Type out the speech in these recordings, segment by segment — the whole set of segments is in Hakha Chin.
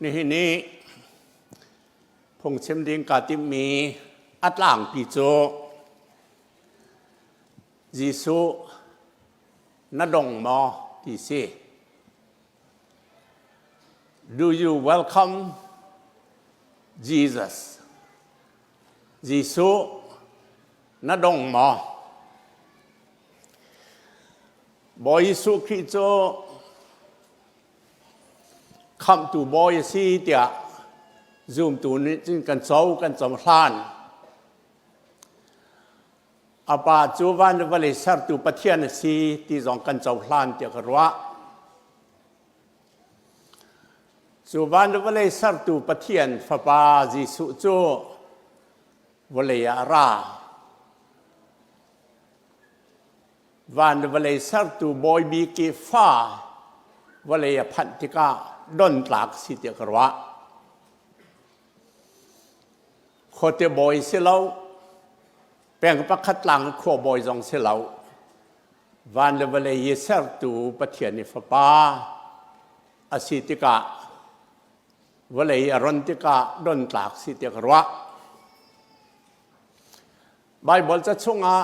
Nihin i phungchim ding kaa timhmi a tlangpi cu Jesuh na dong maw ti si. Do you welcome Jesus? Jesuh na dong maw? Bawi Jesuh Khrih cu Khamhtu bawi a si tiah zumtu nih cun kan co kan cohlan. A pa cu van le vawlei sertu Pathian a si ti zong kan cohlan tiah ka ruah. Cu van le vawlei sertu Pathian Fapa Jesuh cu vawlei ah a ra. Van le vawlei sertu bawi bik i fa vawlei a phanh tikah don tlak si tiah ka ruah. Khuate bawi si lo, peng pakhat tlang khua bawi zong si lo. Van le vawlei i sertu Pathian i fapa a si tikah vawlei a ron tikah don tlak si tiah ka ruah. Baibal ca chungah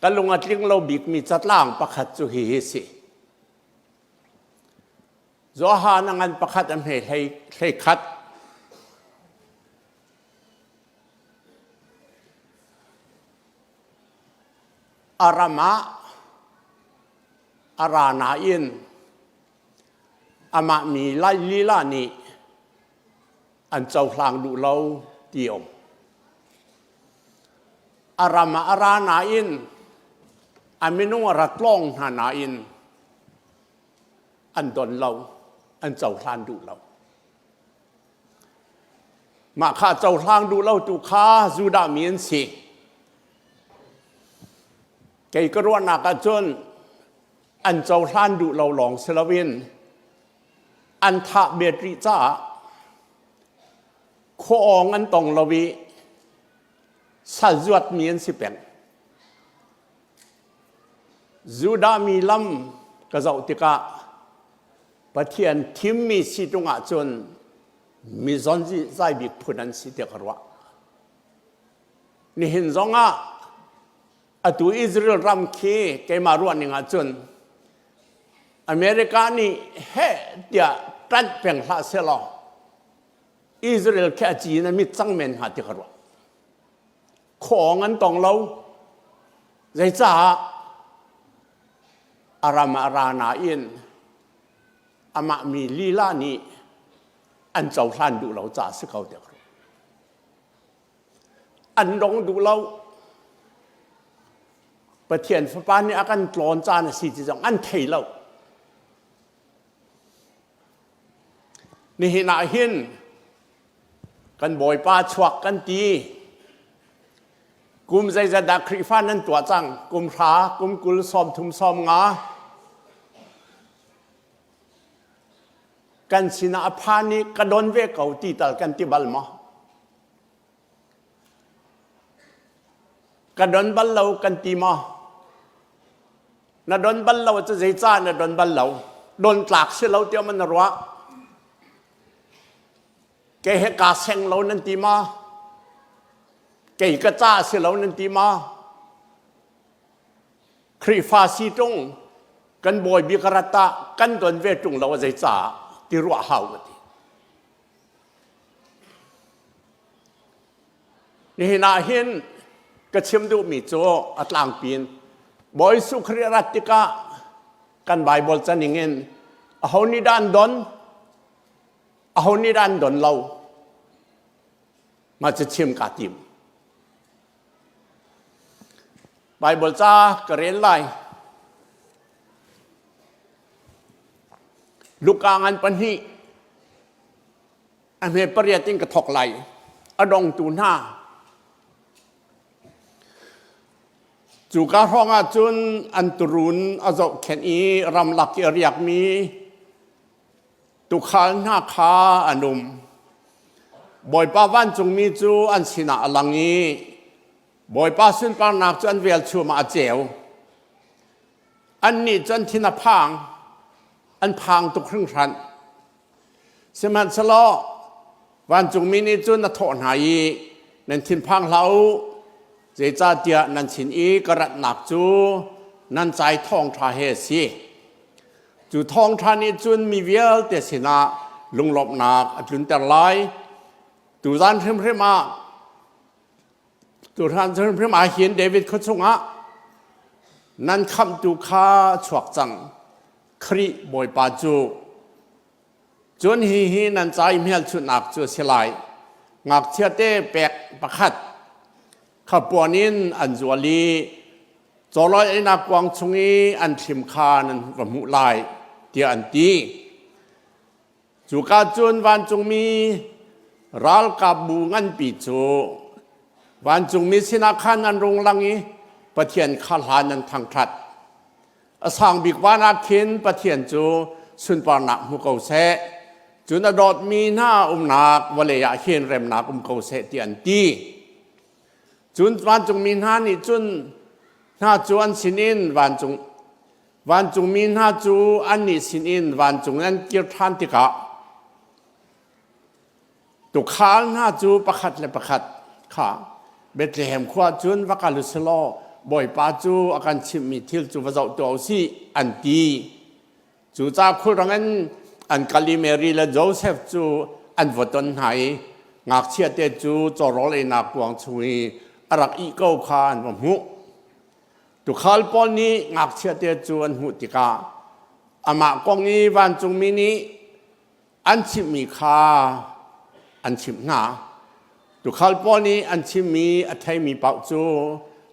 ka lung a tling lo bikmi catlang pakhat cu hihi si. Johan a ngan pakhat a hme hlei, hlei khat. A ram ah a ra nain amah mi lai lila nih an cohlang duh lo ti um. A ram ah a ra nain a minung a ra tlawng hna nain an don lo, an cohlan duh lo. Mah kha cohlang duh lo tu kha Judah mi an si. Kei ka ruahnak ahcun an cohlan duh lo lawng si loin an thah bet rih caah khua-awng an tong lo i sal zuatmi an si peng. Judah mi lam ka zoh tikah Pathian thimmi si ṭung ahcun mi zonzai bik phun an si tiah ka ruah. Nihin zongah atu Israel ram khi keimah ruah ning ahcun America nih heh tiah ṭanh peng hlah sehlaw Israel khi a ci in a mit cang men hnga ti ka ruah. Khawng an tong lo. Zeicaah a ram ah ra nain amah mi lila nih an cohlan duh lo caah si ko tiah ka ruah. An dong duh lo. Pathian Fapa nih a kan tlawn caan a si ti zong an thei lo. Nihin ah hin kan Bawipa chuak kan ti. Kum zeizat dah Khrihfa nan tuah cang? Kum hra, kum 20, 30, 50. Kan sinah a phan i ka don ve ko ti tal kan ti bal maw? Ka don bal lo kan ti maw? Na don bal lo cu zeicah na don bal lo? Don tlak si lo tiah man na ruah? Kei he kaa seng lo nan ti maw? Kei ka ca si lo nan ti maw? Khrihfa si ṭung kan bawi bik rat ah kan don ve ṭung lo zeicah ti ruah hau ka ti. Nihin ah hin ka chim duhmi cu a tlangpi in Bawi Jesuh Khrih rat tikah kan Baibal caning in aho nih dah an don aho nih dah an don lo mah cu chim kaa tim. Baibal ca ka rel lai. Luka ngan pahnih a hme pariat in ka thawk lai. A dongtu hna. Cuka hrawng ah cun an turun a zohkhenh i ramlak i a riakmi tuukhal hna kha an um. Bawipa vancungmi cu an sinah a lang i Bawipa sunparnak cu an velchum ah a ceu. Annih cu an thin a phang, an phang tuk hringhran. Sihmanhsehlaw vancungmi nih cun a thawh hna i nan thinphang hlah u, zeicahtiah nan sin i ka ratnak cu nan cai thawngṭha he a si. Cu thawngṭha nih cun mi vialte sinah lunglawmhnak a tlunter lai. Tuzan hrimhrim ah Tuhraan hrimhrim ah hin David khua chungah nan khamhtu kha chuak cang. Khrih Bawipa cu. Cun hihi nan ca i hmelchunhnak cu a si lai. Ngakchia te pek pakhat kha puan in an zual i cawlawi einak kuang chung i an thlim kha nan va hmuh lai, tiah an ti. Cuka cun vancungmi ralkapbu nganpi cu vancungmi sinah khan an rung lang i Pathian kha hlan an thangṭhat. A sang bik van ah khin Pathian cu sunparnak hmu ko seh. Cun a dawtmi hna umnak vawlei ah hin remnak um ko seh ti an ti. Cun vancungmi hna nih cun hna cu an sinin vancung Vancungmi hna cu annih sinin vancung in an kir ṭhan tikah tuukhal hna cu pakhat le pakhat kha Bethlehem khua cun va kal u sih law Bawipa cu a kan chimhmi thil cu va zoh tuah u sih, an ti. Cucaah khulrang in an kal i Mary le Josef cu an va ton hna i ngakchiate cu cawrawl einak kuang chung i a rak ih ko kha an va hmuh. Tuukhal pawl nih ngakchiate cu an hmuh tikah amah kong i vancungmi nih an chimhmi kha an chimh hna. Tuukhal pawl nih an chimmi a theimi paoh cu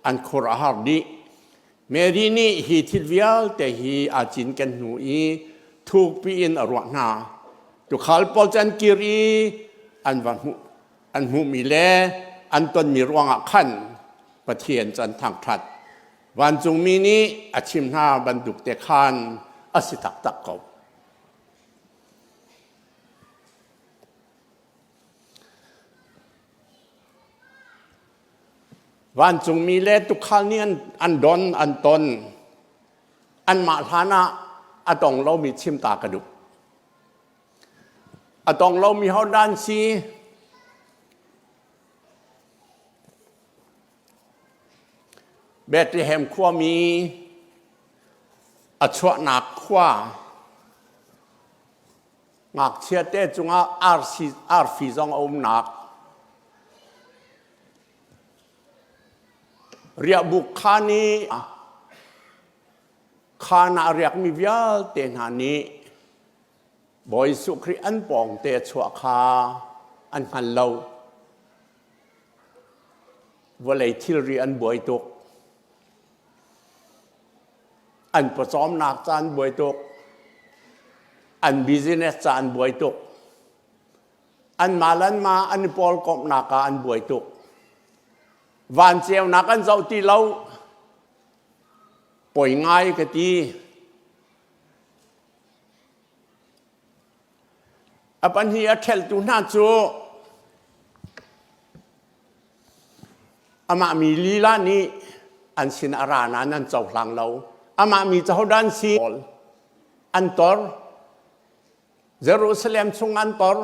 an khur a har dih. Mary nih hi thil vialte hi aa cinken hnu i thukpi in a ruah hna. Tuukhal pawl cu an kir i an va hmuh an hmuhmi le an tonmi ruangah khan Pathian cu an thangṭhat. Vancungmi nih a chim hna bantuk te khan a si taktak ko. Vancungmi le tukhal nih an don, an ton. Anmah hlan ah a tong lomi chim ta ka duh. A tong lomi hodah an si? Bethlehem khuami a chuahnak khua ngakchiate cungah arfi zong a umnak riahbuk khaan i khaan ah a riakmi vialte hna nih Bawi Jesuh Khrih an pawngte a chuah kha an hngal lo. Vawlei thilri an buai tuk. An pawcawmnak ca an buai tuk. An business ca an buai tuk. Anmah le anmah an i pawlkomhnak ah an buai tuk. Van ceunak an zoh ti lo. Poi ngai ka ti. A pahnih a ṭheltu hna cu amah mi lila nih an sin a ra nain an cohlang lo. Amah mi cu hodah an si? An tor. Jerusalem chung an tor.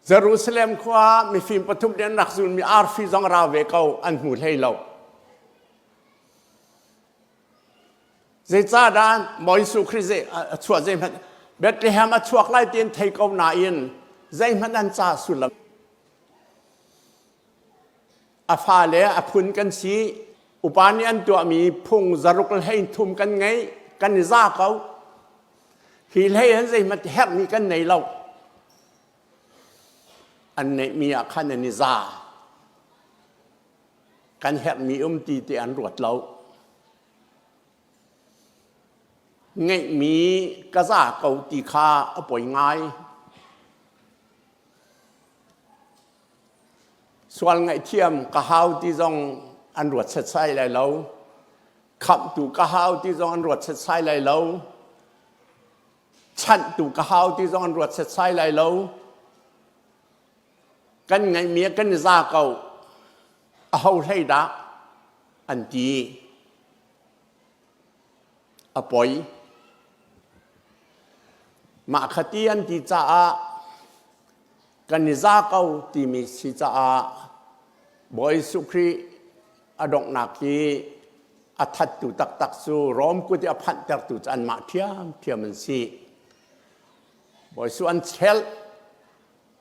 Jerusalem khua mifim pathum nih an rak zulmi arfi zong ra ve ko an hmu hlei lo. Zeicahdah Bawi Jesuh Khrih a chuah zeihmanh Bethlehem a chuak lai ti an thei ko nain zeihmanh an ca sullam a fale a phun kan si upa nih an tuahmi phung zaruk le hlei thum kan ngei kan i za ko hi hlei an zeihmanh herhmi kan nei lo an neihmi ah khan an i za kan herhmi um ti ti an ruat lo. Ngeihmi ka za ko ti kha a poi ngai. Sual ngaihthiam ka hau ti zong an ruat setsai lai lo. Khamhtu ka hau ti zong an ruat setsai lai lo. Chanhtu ka hau ti zong an ruat setsai lai lo. Kan ngeihmi ah kan i za ko. Aho hlei dah an ti. A poi. Mah kha ti an ti caah kan i za ko timi si caah Bawi Jesuh Khrih a donghnak hi a thattu taktak cu Rom kut i a phanhtertu cu anmah ṭhiamṭhiam an si. Bawi Jesuh an chelh,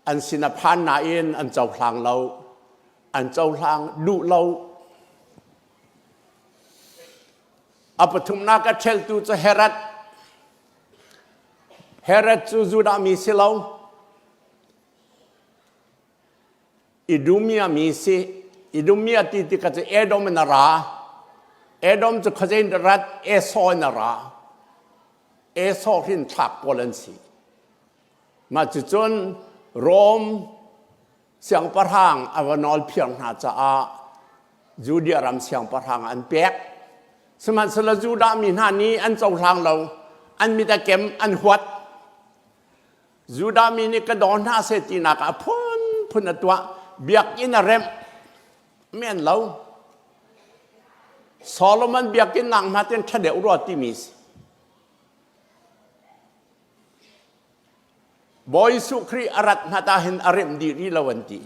an sin a phan nain an cohlang lo, an cohlang duh lo. A pathumnak a ṭheltu cu Herod. Herod cu Judah mi si lo. Idumea mi si. Idumea ti tikah cu Edom in a ra. Edom cu khuazei in rat Esau in a ra. Esau hrinthlak pawl an si. Mah cucun Rom siangpahrang a va nawl phiar hna caah Judea ram siangpahrang an pek. Sihmanhsehlaw Judah mi hna nih an cohlang lo, an mit a kem, an huat. Judah mi nih ka daw hna seh tinak ah a phunphun a tuah, biakinn a remh, men lo. Solomon biakinn nak hna ten ṭha deuh rua timi si. Bawi Jesuh Khrih a rat hna ta hin a remh dih rih lo an ti.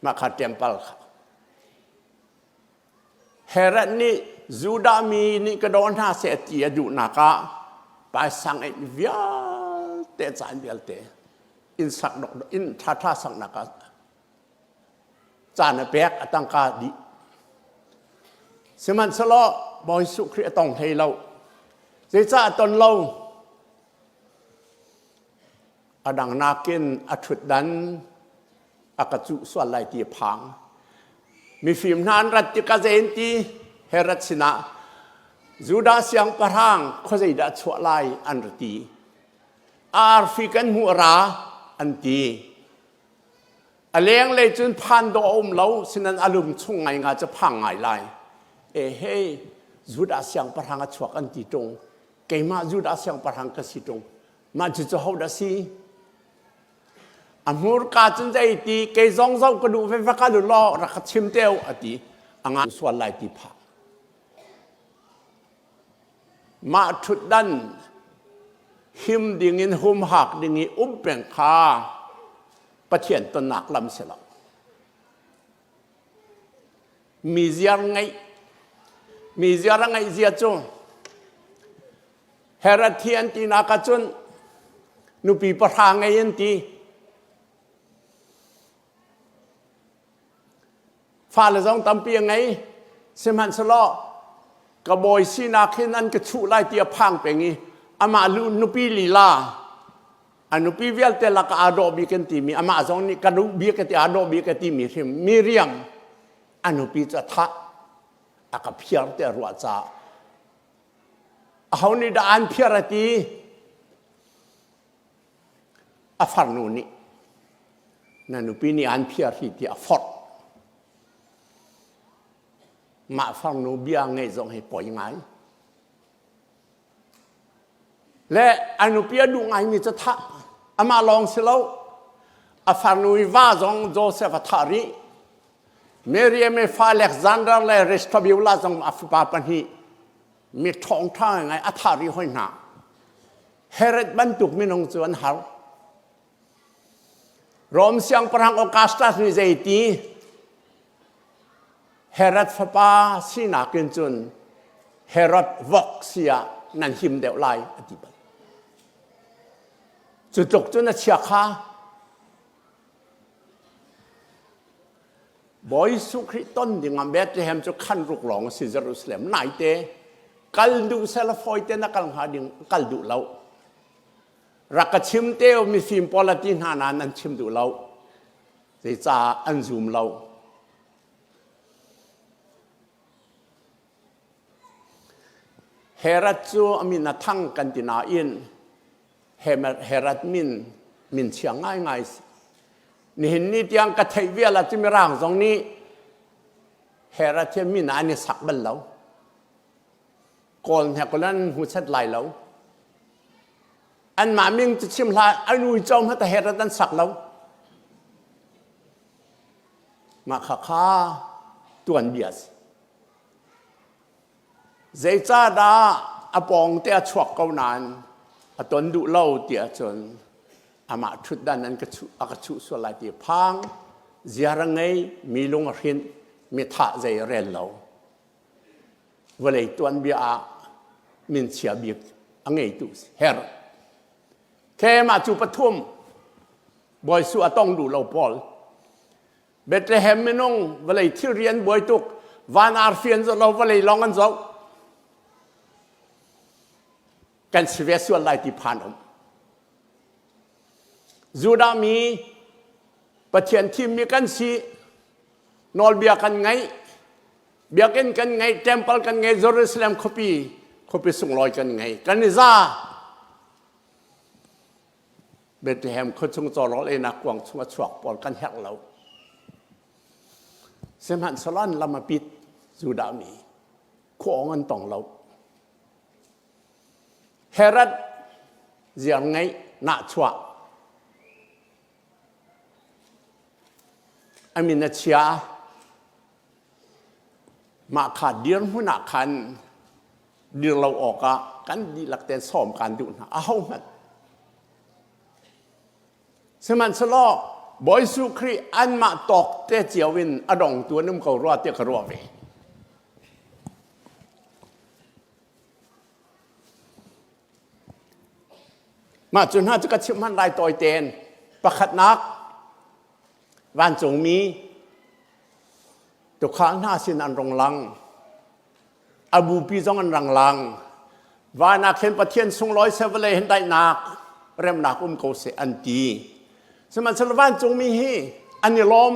Mah kha temple kha. Herod nih Judah mi nih ka daw hna seh ti a duhnak ah paisang eih vialte caan vialte inn sak dok inn ṭhaṭha saknak ah caan a pek a tangka dih. Sihmanhsehlaw Bawi Jesuh Khrih a tong hlei lo. Zeicah a ton lo? A dang nakin a ṭhutdan a ka cuh sual lai ti a phang. Mifim hna an rat tikah zei an ti? Herod sinah Judah siangpahrang khuazei dah chuah lai an ra ti. Arfi kan hmuh a ra an ti. A lenglei cun phan dawh a um lo, sinan a lung chung ngaingai cu phang ngai lai. E hei, Judah siangpahrang a chuak an ti ṭung. Keimah Judah siangpahrang ka si ṭung. Mah cucu hodah si? A hmurka cun zei ti, kei zong zoh ka duh ve va kal u law rak ka chim te u a ti. A ngan sual lai ti phah. Mah ṭhutdan him dingin humhak ding i um peng kha Pathian tonnak lam si lo. Mi ziar ngeih mi ziar a ngeih zia cu Herod hi an tinak ahcun nupi pahra ngei an ti. Fale zong tampi a ngei. Sihmanhsehlaw ka bawi sinak hin an ka chuh lai ti a phang peng i amah lu nupi lila a nupi vialte lakah aa dawh bik an timi amah zong nih ka duh bik a ti aa dawh bik a timi hrim Miriam a nupi cu a thah a ka phiar ti a ruah caah aho nih dah an phiar a ti A farnu nih na nupi nih aan phiar hi tiah a forh. Mah farnu bia ngaih zong hi poi ngai. Le a nupi a duh ngaimi cu thah. Amah lawng si lo. A farnu i va zong Joseph a thah rih. Miriam i fa Alexander le Aristobulus zong a fapa pahnih mi ṭhawngṭha ngai a thah rih hoi hna. Herod bantuk minung cu an har. Rom siangpahrang Augustus nih zeiti Herod fapa sinak in cun Herod vok si ah nan him deuh lai a ti bal. Cu tluk cun a chia kha Bawi Jesuh Khrih ton ding ah Bethlehem cu khan ruk lawng a si Jerusalem naite kal duh sela fawi te na kal hnga ding kal duh lo rak ka chim te u mifim pawl a ti hna nain an chim duh lo zeicah an zum lo Herod cu a min a thang kan ti nain Herod min min chia ngaingai si. Nihin ni tiang ka theih vial ah cu mirang zong nih Herod hi min ah an i sak bal lo. Kawl hnek an hmu set lai lo. Anmah min cu chim hlah an uico hmanh Herod an sak lo. Mah kha kha tuanbia si. Zeicahdah a pawngte a chuak ko nain A ton duh lo ti ahcun amah ṭhutdan an ka chuh a ka chuh sual lai ti phang ziar a ngei mi lung a hrinh mi thah zei a rel lo vawlei tuanbia ah minchia bik a ngeitu her Kemah cu pathum Bawi Su a tong duh lo pawl Bethlehem minung vawlei thilri an buai tuk van arfi an zoh lo vawlei lawng an zoh kan si ve sual lai ti phan um Judah mi Pathian thimmi kan si nawlbia kan ngaih biakinn kan ngei temple kan ngei Jerusalem khuapi khuapi sunglawi kan ngei kan i za Bethlehem khuachung cawrawl einak kuang chung a chuak pawl kan herh lo. Sihmanhsehlaw an lam a pit Judah mi khuaawng an tong lo. Herod ziar ngeih nahchuah a min a chia mah kha dirhmun ah khan dir lo awkah kan dihlak tein sawm kan duh hna ahohmanh sihmanhsehlaw Bawi Jesuh Khrih anmah tawk te cio in a dongtu an um ko rua tiah ka ruah ve. Mah cu hna cu ka chimh hmanh lai tawi tein pakhatnak vancungmi tukhal hna sin an rung lang a bupi zong an rang lang van ah khin Pathian sunglawi seh vawlei hin daihnak remnak um ko seh an ti sihmanhsehlaw vancungmi hi an i lawm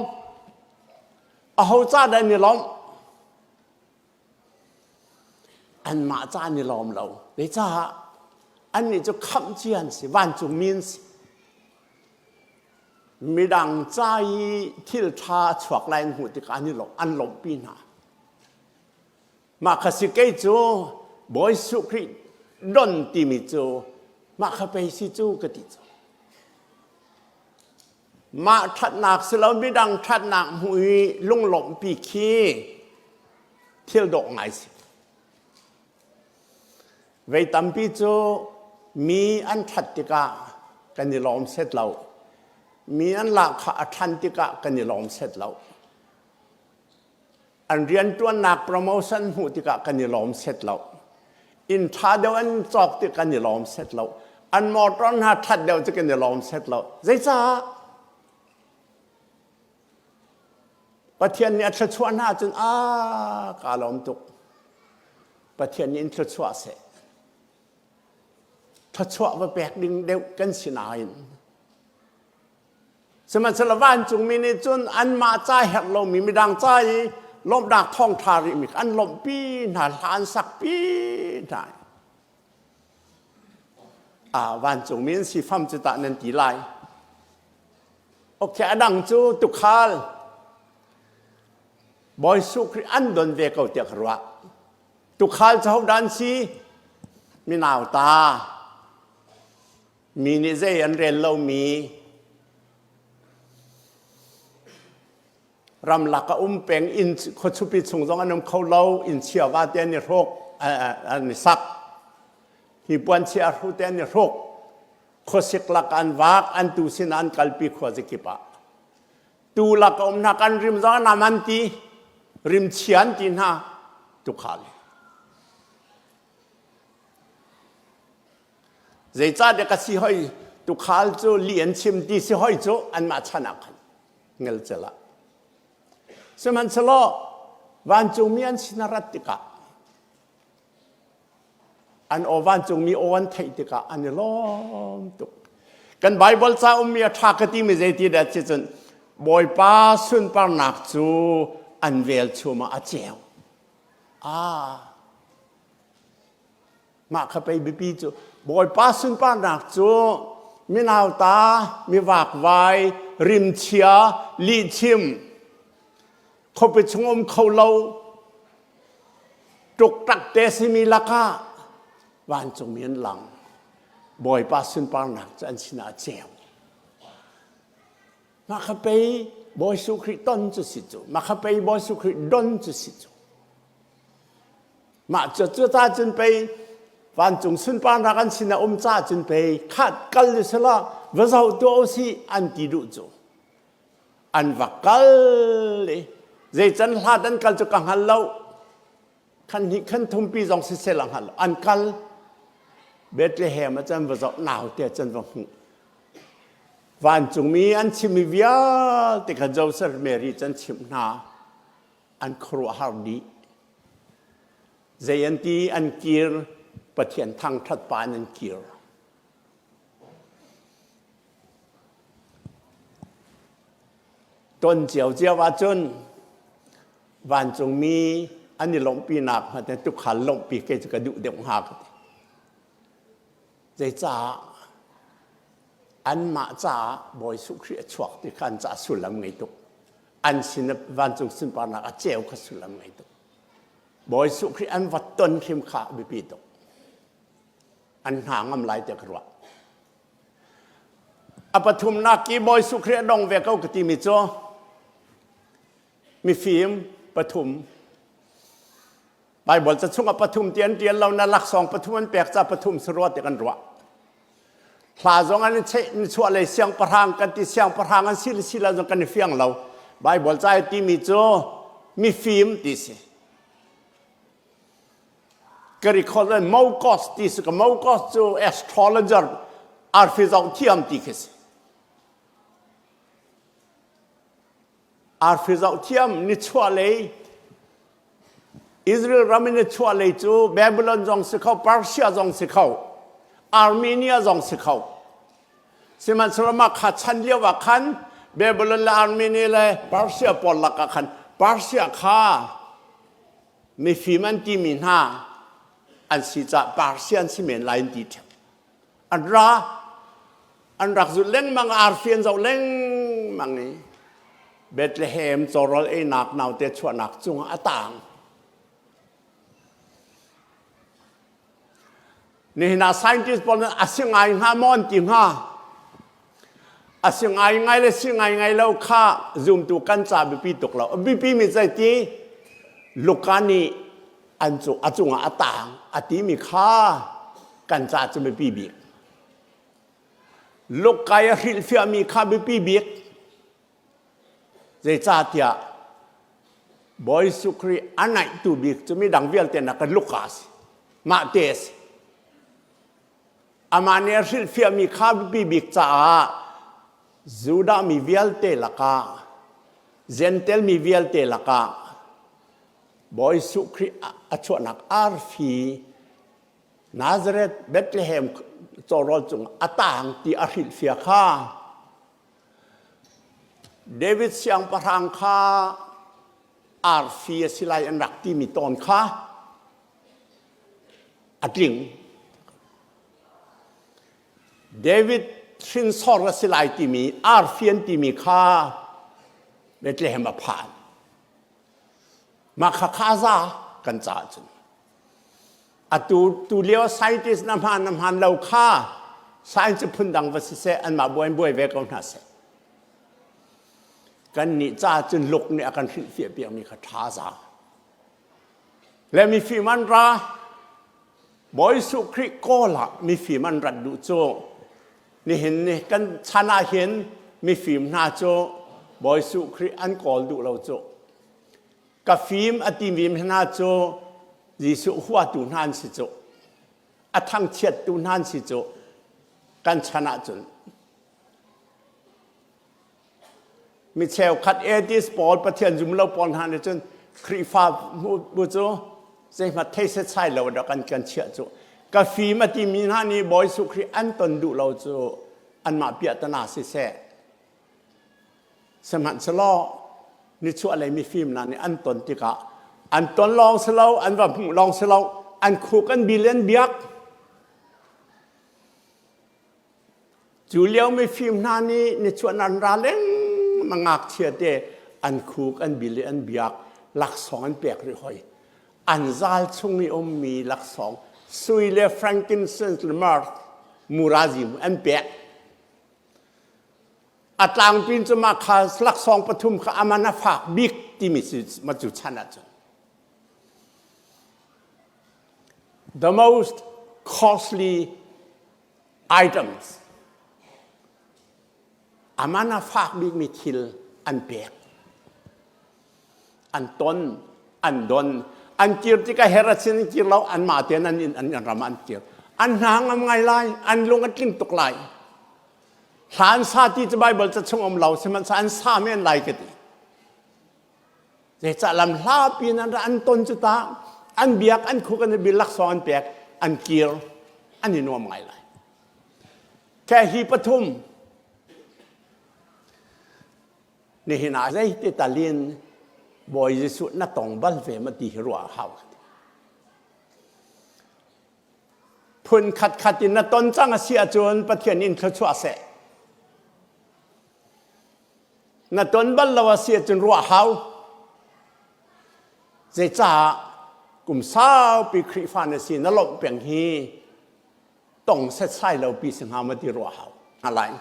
aho ca dah an i lawmh anmah ca an i lawm lo zeicah annih cu khamh cia an si vancungmi an si midang ca i thil ṭha a chuak lai an hmuh tikah an i lawmh an lawmhpi hna Mah kha si kei cu Bawi Jesuh Khrih don timi cu mah kha pei si cu ka ti cu. Mah ṭhatnak si lo midang ṭhatnak hmuh i lunglawmhpi khi thil dawh ngai si. Vei tampi cu mi an ṭhat tikah kan i lawm set lo. Mi an lahkhah a ṭhan tikah kan i lawm set lo. An rianṭuannak promotion hmuh tikah kan i lawm set lo. Inn ṭha deuh an cawk tik kan i lawm set lo. An motor hna ṭhat deuh cu kan i lawm set lo. Zeicah? Pathian nih a thluachuah hna cun a kaa lawm tuk. Pathian nih in thluachuah seh. Thluachuah va pek ding deuh kan si nain Sihmanhsehlaw vancungmi nih cun anmah ca herh lomi midang ca i lawmhnak thawngṭha rihmi kha an lawmhpi hna, hla an sakpi hna. Ah, vancungmi an si fam cu tah nan ti lai. Okay, a dang cu tukhal Bawi Jesuh Khrih an don ve ko tiah ka ruah. Tukhal cu hodah an si? Minauta. Mi nih zei an rel lomi ramlak a um peng inn khuachupi chung zong an um kho lo inn chia va te an i hruk an i sak hnipuan chia hru te an i hruk khuasik lak an vak an tu sin an kalpi khua zakip ah tu lak a um hna kan rim zong nam an ti rim chia an ti hna tukhal Zeicahtiah ka si hoi tukhal cu li an chim ti si hoi cu anmah chan ah khan ngelcel ah. Sihmanhsehlaw vancungmi an sin a rat tikah an aw vancungmi aw an theih tikah an i lawm tuk. Kan Baibal ca ummi a ṭha ka timi zeiti dah ti cun Bawipa sunparnak cu an velchum ah a ceu. Ah, Mah kha pei biapi cu Bawipa sunparnak cu minauta, mi vakvai, rimchia, lihchim, khuapi chung um kho lo, ṭukṭak te simi lakah vancungmi an lang. Bawipa sunparnak cu an sinah a ceu. Mah kha pei Bawi Jesuh Khrih ton cu si cu. Mah kha pei Bawi Jesuh Khrih don cu si cu. Mah cu cu ta cun pei Vancung sunparnak an sin a um ca cun pei khat kal sila va zoh tuah usih an ti duh cu. An va kal i zeican hlat an kal cu ka hngal lo. Khan hnih khan thumpi zong siseh la hngal lo. An kal Bethlehem ah cun va zoh naute cun va hmuh. Vancungmi an chimmi vialte kha Joseph Mary cu an chimh hna. An khuaruahhar dih. Zei an ti an kir Pathian thangṭhat pa in an kir. Ton ciocio ahcun vancungmi an i lawmhpinak hmanh tukhal lawmhpi kei cu ka duh deuh hnga ka ti. Zeicah anmah caah Bawi Jesuh Khrih a chuak ti kha an caah sullam ngei tuk. An sin vancung sunparnak a ceu kha sullam ngei tuk. Bawi Jesuh Khrih an va ton hrim kha biapi tuk. An hna ngam lai tiah ka ruah. A pathumnak i Bawi Jesuh Khrih a dong ve ko ka timi cu mifim pathum Baibal ca chungah pathum ti an ṭial lo na laksawng pathum an pek ca pathum si rua ti kan ruah. Hla zong an i chuah lei siangpahrang kan ti siangpahrang an si le si lo zong kan i fiang lo. Baibal ca i timi cu mifim ti si. Ka record le Mokos ti si ka Mokos cu astrologer arfi zoh thiam ti khi si. Arfi zoh thiam nichuah lei Israel ram in nichuah lei cu Babylon zong si kho, Persia zong si kho, Armenia zong si kho. Sihmanhsehlaw mah kha chan lio ah khan Babylon le Armenia le Persia pawl lakah khan Persia kha mifim an timi hna an si caah Persia an si men lai an ti ṭheo. An ra an rak zulh lengmang arfi an zoh lengmang i Bethlehem cawrawl einak naute chuahnak cungah a tang. Nihin ah scientist pawl nih a si ngai hnga maw an ti hnga. A si ngai ngai le si ngai ngai lo kha zumtu kan ca biapi tuk lo. A biapi mi zeiti Luka nih an cu a cungah a tang a timi kha kan ca cu biapi bik. Lukai a hrilhfiahmi kha biapi bik. Zeicahtiah Bawi Jesuh Khrih a naihtu bik cu midang vialte nakin Luka a si. Mah te a si. Amah nih a hrilhfiahmi kha biapi bik caah Judah mi vialte lakah Gentel mi vialte lakah Bawi Jesuh Khrih a chuahnak arfi Nazareth Bethlehem cawrawl cung a tang ti a hrilhfiah kha David siangpahrang kha arfi a si lai an rak timi tawn kha a tling. David hrinsor a si lai timi arfi an timi kha Bethlehem a phan. Mah kha kha za kan caah cun. Atu tu lio scientist na hmaan na hmaan lo kha science phundang va siseh anmah buai buai ve ko hna seh. Kan nih ca cun luk nih a kan hrilhfiah piakmi kha ṭha za. Le mifim an ra Bawi Jesuh Khrih kawl ah mifim an rat duh cu nihin ni kan chan ah hin mifim hna cu Bawi Jesuh Khrih an kawl duh lo cu. Ka fim a timi hna cu Jesuh huatu hna an si cu. A thangchiattu hna an si cu. Kan chan ahcun. Mi cheukhat atheist pawl Pathian zum lo pawl hna nih cun Khrihfa bu cu zeihmanh thei setsai lo dah kan kan chiah cu. Ka fim a timi hna nih Bawi Jesuh Khrih an ton duh lo cu anmah piahtana siseh Sihmanhsehlaw nichuahlei mifim hna nih an ton tikah an ton lawng si lo, an va hmuh lawng si lo, an khuk an bil an biak. Cu lio mifim hna nih nichuah an ra lengmang ngakchia te an khuk an bil i an biak laksawng an pek rih hoi. An zal chung i ummi laksawng sui le frankincense le myrrh murazi an pek. A tlangpin cu mah kha laksawng pathum kha aman a fak bik timi si ma cu chan ahcun. The most Costly items. Aman a fak bikmi thil an pek. An ton, an don. An kir tikah Herod sin an kir lo, anmah tein an inn an ram an kir. An hna ngam ngai lai, an lung a tling tuk lai. Hla an sa ti cu Bible ca chung um lo, sihmanhsehlaw an sa men lai ka ti. Zeicah lam hlapi in an ra an ton cu ta an biak an khuk an i laksawng an pek an kir an i nuam ngai lai. Ke hi pathum nihin ah zeiti talin Bawi Jesuh na tong bal ve ma ti hi ruah a hau. Phun khat khat in na ton cang a si ahcun Pathian in thluachuah seh. Na ton bal lo a si ahcun ruah hau. Zeicah kum saupi Khrihfa na si na lawmh peng hi tong setsai lo pi si hnga ma ti ruah hau. Lai.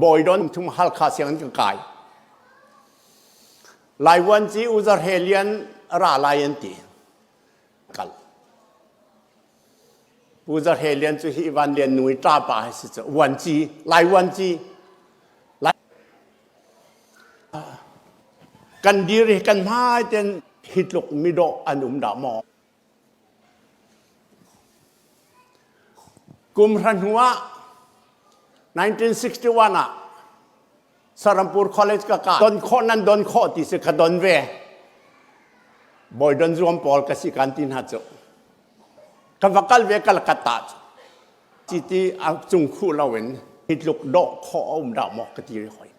Bawi don thum Halkha sianginn kan kai. Lai Vuanci U Zar He Lian ra lai an ti. Kal. Pu Zar He Lian cu hi Van Lian nu i ṭapa hi si cu vuanci Lai vuanci Lai kan dir hi kan hmai ten hi tluk midawh an um dah maw kum hra hnu ah 1961 ah Sarampur College ka ka don khawh nan don khawh ti si ka don ve bawi don zuam pawl ka si kan ti hna cu ka va kal ve kal ka ta cu citi a cung khu lo in hi tluk dawh khawh a um dah maw ka ti ri hoi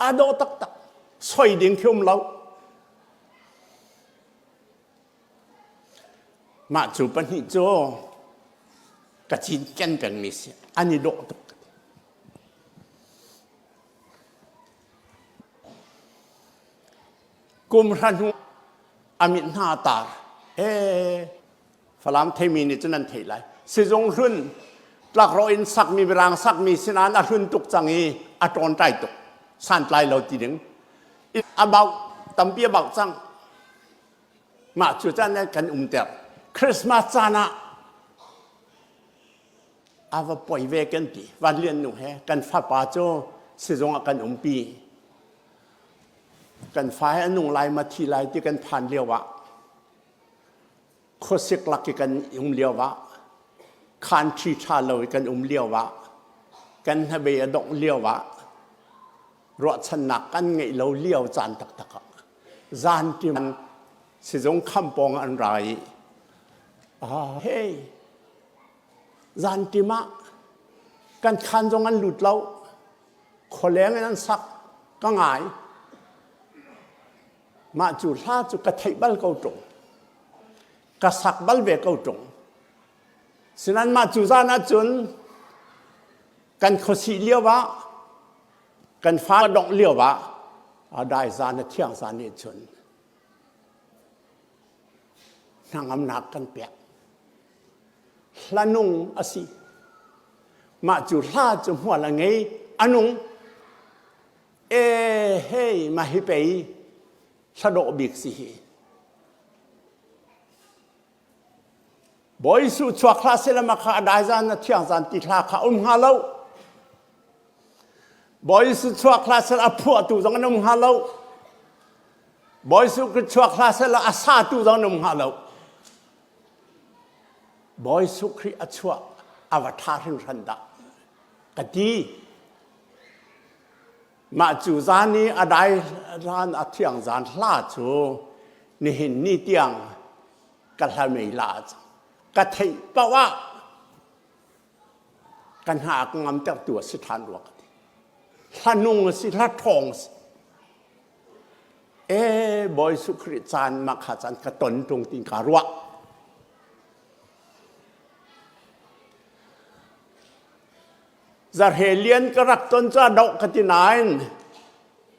a dawh taktak soi ding khi um lo Mah cu pahnih cu ka cinken pengmi si. An i dawh tuk. Kum hra hnu a mit hna tar. Ee, Falam theimi nih cun an theih lai. Sizung hlun tlakrawh in sakmi mirang sakmi sinain a hlun tuk cang i a ṭawnṭai tuk. Santlai lo ti ding. A bauh tampi a bauh cang. Mah cu caan kan umter. Christmas caan ah a va poi ve kan ti. Van Lian nu he kan fapa cu sizung ah kan umpi. Kan fa he a nung lai ma thi lai ti kan phan lio ah khuasik lak i kan um lio ah khan ṭhi ṭha lo i kan um lio ah kan hnabei a dongh lio ah ruahchannak kan ngeih lo lio caan taktak ah zanṭim sizung kham pawng an ra i ah hey zanṭim ah kan khan zong an lut lo khualeng in an sak ka ngai mah cu hla cu ka theih bal ko ṭung ka sak bal ve ko ṭung sinan mah cu zan ahcun kan khuasih lio ah kan fa dongh lio ah a dai zan a thiang zan nih cun hnangamnak kan pek hla nung a si mah cu hla cu hmual a ngei a nung e hei mah hi pei hla dawh bik si hi Bawi Jesuh chuak hlah seh lama kha a dai zan a thiang zan ti hla kha um hnga lo. Bawi Jesuh chuak hlah seh a phuahtu zong an um hnga lo. Bawi Jesuh Khrist chuak hlah seh a satu zong an um hnga lo. Bawi Jesuh Khrih a chuah a va ṭha hringhran dah ka ti. Mah cu zan i a dai zan a thiang zan hla cu nihin ni tiang ka hlamei la ka theih paoh ah ka hna ka ngamtertu a si ṭhan rua ka ti. Hla nung a si, hla ṭhawng a si. E Bawi Jesuh Khrih caan mah kha caan ka ton ṭung tin ka ruah. Zarhe lian ka rak ton cu a doh ka ti nain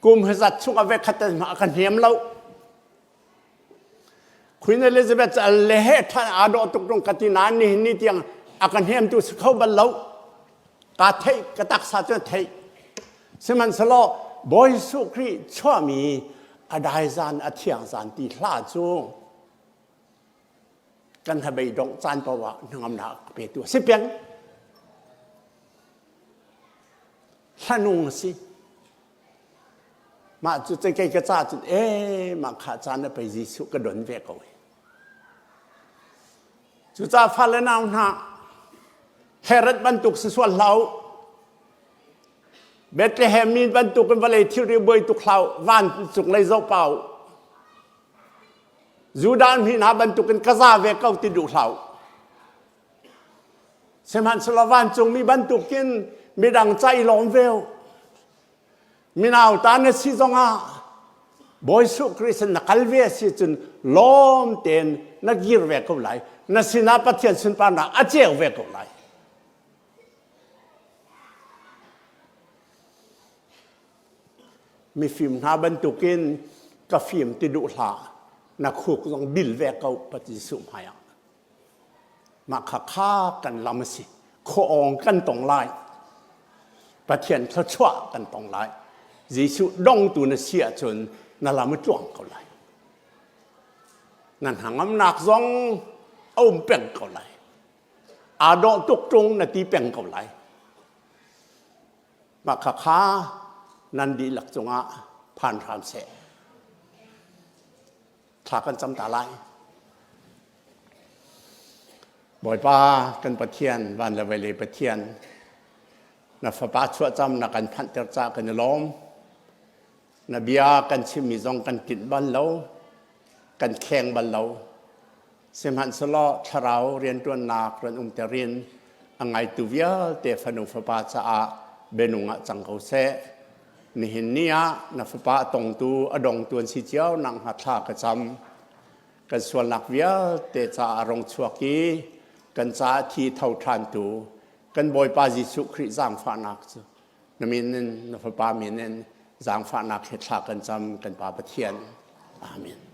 kum hi zat chung a ve khat a ka hnem lo. Queen Elizabeth cu a le he ṭhan aa dawh tuk ṭung ka ti nain nihin ni tiang a ka hnemtu si kho bal lo. Ka theih, ka taksa cu theih. Sihmanhsehlaw Bawi Jesuh Khrih chuahmi a dai zan, a thiang zan ti hla cu. Kan hnabei dongh caan paoh ah hnangamnak a petu a si peng. Hlanung a si. Mah cu kei ka ca cun ee mah kha caan a pei Jesuh ka don ve ko hi. Cucaah fale nau hna Herod bantuk si sual hlah u. Bethlehem mi bantuk in vawlei thilri buai tuk hlah u. Van cung lei zoh pah u. Judah mi hna bantuk in ka za ve ko ti duh hlah u. Sihmanhsehlaw vancungmi bantukin midang ca i lawm ve u. Minau ta na si zongah Bawi Jesuh Khrist na kal ve a si cun lawm tein na kir ve ko lai. Na sinah Pathian sunparnak a ceu ve ko lai. Mifim hna bantukin ka fim ti duh hlah. Na khuk zong bil ve ko Pathian Jesuh hmaiah. Mah kha kha kan lam a si. Khuaawng kan tong lai. Pathian thluachuah kan tong lai. Jesuh dongtu na si ahcun na lam a tluang ko lai. Na hnangamnak zong a um peng ko lai. Aa dawh tuk ṭung na ti peng ko lai. Mah kha kha nan dihlak cungah phan hram seh. Thla kan cam ta lai. Bawipa kan Pathian, van le vawlei Pathian, na fapa chuahcam na kan phanhter ca kan i lawm. Na bia kan chimmi zong kan tlinh bal lo, kan kheng bal lo. Sihmanhsehlaw thlarau rianṭuannak ran umter in a ngaitu vialte fanu fapa caah bianung ah cang ko seh. Nihin ni ah na fapa a tongtu a dongtu an si cio nak hnga thla ka cam. Kan sualnak vialte caah a rong chuak i kan caah thi tho ṭhantu kan Bawipa Jesuh Khrih zaangfahnak cu na min in na fapa min in zaangfahnak he thla kan cam kan Pa Pathian. Amen.